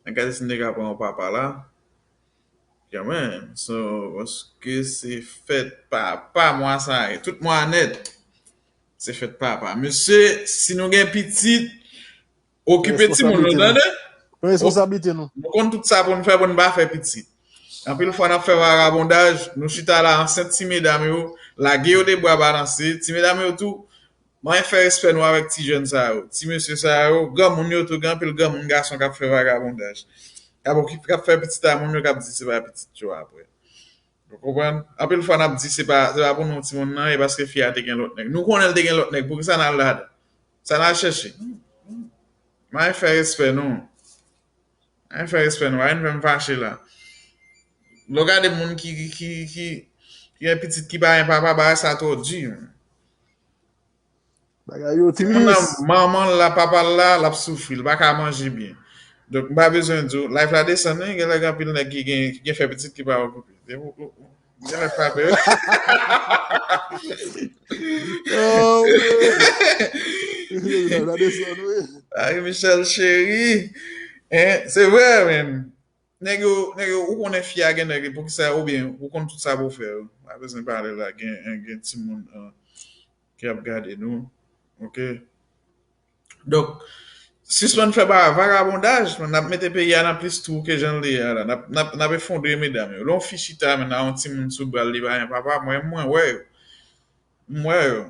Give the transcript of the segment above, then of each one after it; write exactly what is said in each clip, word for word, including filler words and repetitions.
Mwen gade si m te ka pran yon papa la. Kanmenm, so, paske se fèt papa mwa sa ye. Tout mwa nèt, se fèt papa. Mesye, si nou gen pitit, okipe timoun nou, tande? Pran responsablite nou. Nou konn tout sa pou n fè pou n pa fè pitit. Anpil fwa, n ap fè vagabondaj, nou chita la ansent ti medam yo, lage yo de bwa balanse, ti medam yo tou, mwen fè respè nou avèk ti jèn sa yo, ti mesye sa yo, granmoun yo tou, gen anpil granmoun gason k ap fè vagabondaj. K ap okip-, k ap fè pitit a moun yo, k ap di se pa pitit yo apre. Ou konprann? Anpil fwa n ap di se pa, se pa pou nou timoun nan, e paske fi a te gen lòt nèg. Nou konnen l te gen lòt nèg, poukisa n al ladan? Sa n al chèche? Mwen fè respè nou. Mwen fè respè nou, pa vin fè m fache la. Lè w gade moun ki, ki, ki, ki, ki gen pitit ki pa gen papa, bagay sa twò di. Bagay yo tris. Moun nan, manman l la, papa l la, l ap soufri, li pa ka manje byen. Donk, m pa bezwen di w, life la desann, wi, gen lè gen anpil nèg ki gen, ki gen fè pitit ki pa okipe. Depi w, w, w, gen lè frape, wi. Oh, life la desann, wi. Marie Michel cheri. Hein, se vre, men. Nèg yo, nèg yo, ou konnen fi a gen nèg li, poukisa, oubyen ou konn tout sa pou fè yo. Pa bezwen pale la, gen, gen timoun, uh, ki ap gade nou. Oke? Donk, sispann fè ba-, vagabondaj, n ap mete peyi a nan plis twou ke jan l ye a la. N ap, n ap, n ap efondre medam yo. Lè yon fi chita, men nan yon timoun sou bral, li pa gen papa, mwen, mwen wè yo. M wè yo.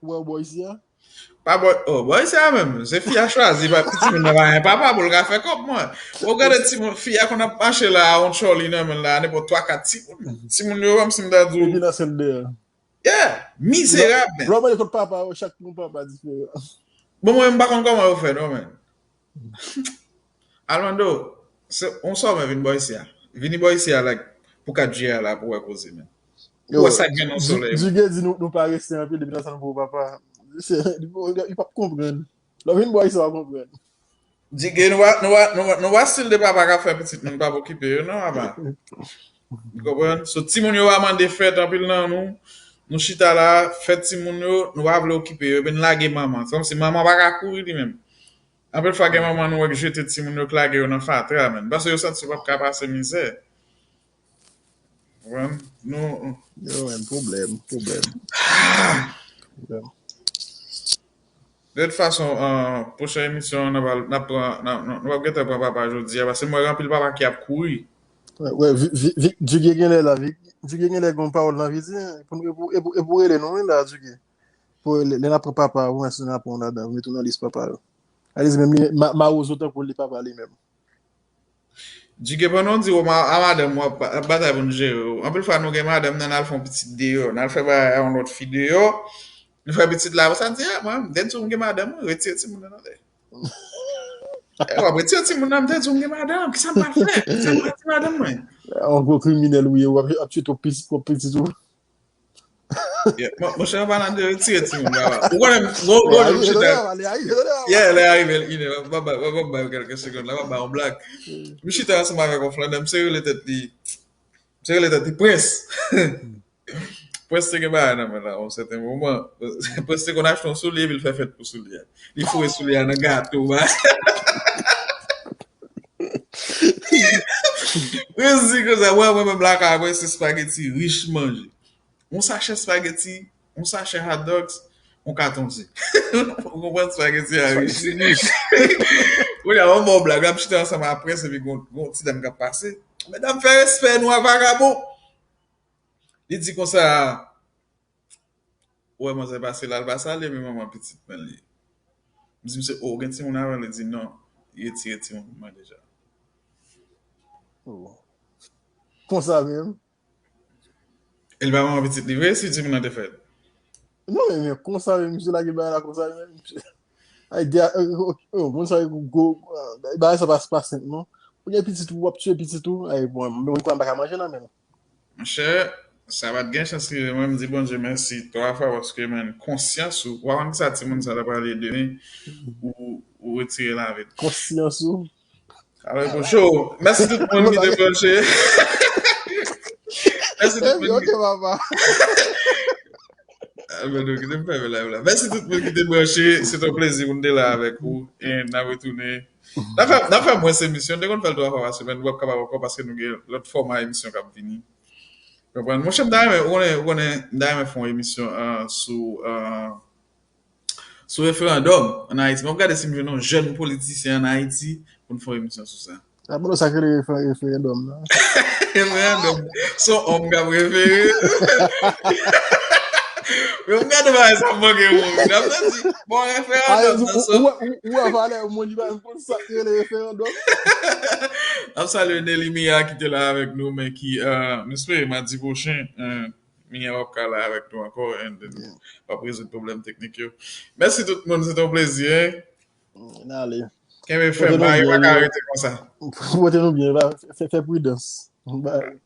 Ou wè w bò isi a? Pa bò, oh, bò isi a menm. Se fi a chwazi, pa, timoun nan pa gen papa pou l ka fè kòb, mwen. Ou gade timoun, fi a konn ap mache la, a yon tchòli nan men l la, nenpòt twa, kat timoun. Timoun yo, kòmsi m ta di w. Epi nan sèl deyò. Yeah, mizerab, men. Lè w mande kot papa yo, chak moun papa diferan. Bon, mwen, m pa konn kòman yo fè, non, men. Almando, se, on sòmè vin bò isi a. Vini bò isi a, like, pou kat jiyè a la, pou wè koze, men. Ou wè sa k gen nan solèy. Dugué di nou, nou pa reste anpil, depi nan sa nou pou papa. Se, li p ap konprann. Lè w vin bò isi a, w ap konprann. Dugué, nou pa, nou pa, nou pa, nou pa stil de papa k ap fè pitit moun pa okipe yo, non, apa. Ou konprann? So, timoun yo pa mande fèt, anpil nan nou, nou chita la, fè timoun yo, nou pa vle okipe yo, epi n lage manman. Se kòmsi manman pa ka kouri li menm. Anpil fwa, gen manman nou wè k jete timoun yo, k lage yo nan fatra, menm. Paske yo santi yo p ap ka pase mizè. Ou konprann? Nou. Yo, men, pwoblèm, pwoblèm. Pwoblèm. De tout fason, uh, pwochen emisyon an, n ap, n ap pran, n ap, nou p ap gentan pran papa jodi a, paske m wè gen anpil papa ki ap kouri. Wè, wè, vi, vi, vi, Dugué genlè la, vi, Dugué genlè gen yon pawòl nan vi di, pou, pou, pou, pou rele nou, wi, la, Dugué. Pou lè, lè n ap pran papa, pou mwen, si n ap pran ladan, mete w nan lis papa yo. Alezi, menm li, ma, Mawozo tankou li papa li menm. Dugué, pandan w di w a madanm w ap batay pou n jere w, anpil fwa nou gen madanm nan, n al fè yon pitit deyò, n al fè bagay a yon lòt fi deyò, nou fè pitit la, sa n di, a, mwen, m te di w m gen madanm, mwen, retire timoun nan nan tè. E, w ap retire timoun nan, m te di w m gen madanm, kisa m pral fè? Kisa m pral di madanm mwen? Yon gwo kriminèl ou ye, w ap, ap tchwe twòp pitit, twòp pitit ou. Yeah, mon, monchè, an palan de retire timoun, papa. Ou konnen, gwo, gwo, lè m chita. Yeah, lè arive, inè, m ap bay, m ap bay kèlke segonn la, m ap bay yon blag. M chita ansanm avèk yon flannè, m se rele tèt li, m se rele tèt li Prens. Prens te gen bagay nan men la, yon sèten moman. Prens te konn achte yon soulye, epi l fè fèt pou soulye a. Li foure soulye a nan gato, ba. Prens di konsa, mwen, mwen menm lakay mwen, se spaghetti rich manje. Yon sachè spaghetti, yon sachè hot dogs, yon katon ze. Ou konprann, spaghetti a rich. Kounye a, yon bon blag, m ap chita ansanm a Prens, epi gon, gon ti dam k ap pase. Medam, fè respè nou a vagabon. Li di konsa, ou wè manzè pase la, l pa salye, men manman pitit mwen li ye. M di misye, o, ou gen timoun avè l? Li di non, li retire timoun pou mwen deja. Oh. Konsa menm? E l pa manman pitit li vre, si timoun nan te fèt? Non, men, men konsa menm, misye lage bagay la konsa menm. Ay, de, oh, oh, moun sa yo gwo, bagay sa pa, pa senp, non. Ou gen pitit ou, w ap tiye pitit ou, ay, bon, mwen, mwen, m pa ka manje nan men l. Monchè, sa pa t gen chans rive mwen, m di Bondye mèsi twa fwa paske, man, konsyans ou, ou pa konn kisa timoun sa t ap pale demen, ou, ou retire lavi l. Konsyans ou? Alò, pou cho. Mèsi tout moun ki te branche. Mèsi tout moun ki. Ok, papa. Ah, men nou kite m fèmen live la. Mèsi tout moun ki te branche. Se te yon plezi pou n te la avèk ou. E n ap retounen N ap fè, n ap fè mwens emisyon. Nou te konn fè l twa fwa pa semèn. Nou p ap kapab ankò paske nou gen lòt fòma emisyon k ap vini. Konprann? Monchè, m ta renmen, ou konnen, ou konnen, m ta renmen fè yon emisyon uh, sou, uh, sou referandòm ann Ayiti. Mwen ap gade si m jwenn yon jèn politisyen ann Ayiti pou n fè yon emisyon sou sa. Sa bon sa ki rele referandòm nan. Referandòm. Se yon òm k ap refere. Yo m gade bagay sa manke moun. N ap di, bon, referandòm nan se. Ou wè valè moun li pa konn sa ki rele referandòm. N ap salye Nelly Mia ki te la avèk nou, men ki, uh, m espere madi pwochen, uh, Mia w ap ka la avèk nou ankò, and then w ap rezoud pwoblèm teknik yo. Mèsi tout moun, se te yon plezi, hein? N ale. Kenbe fèm, bagay pa ka rete konsa. Pote nou byen, fè pridans. Alright.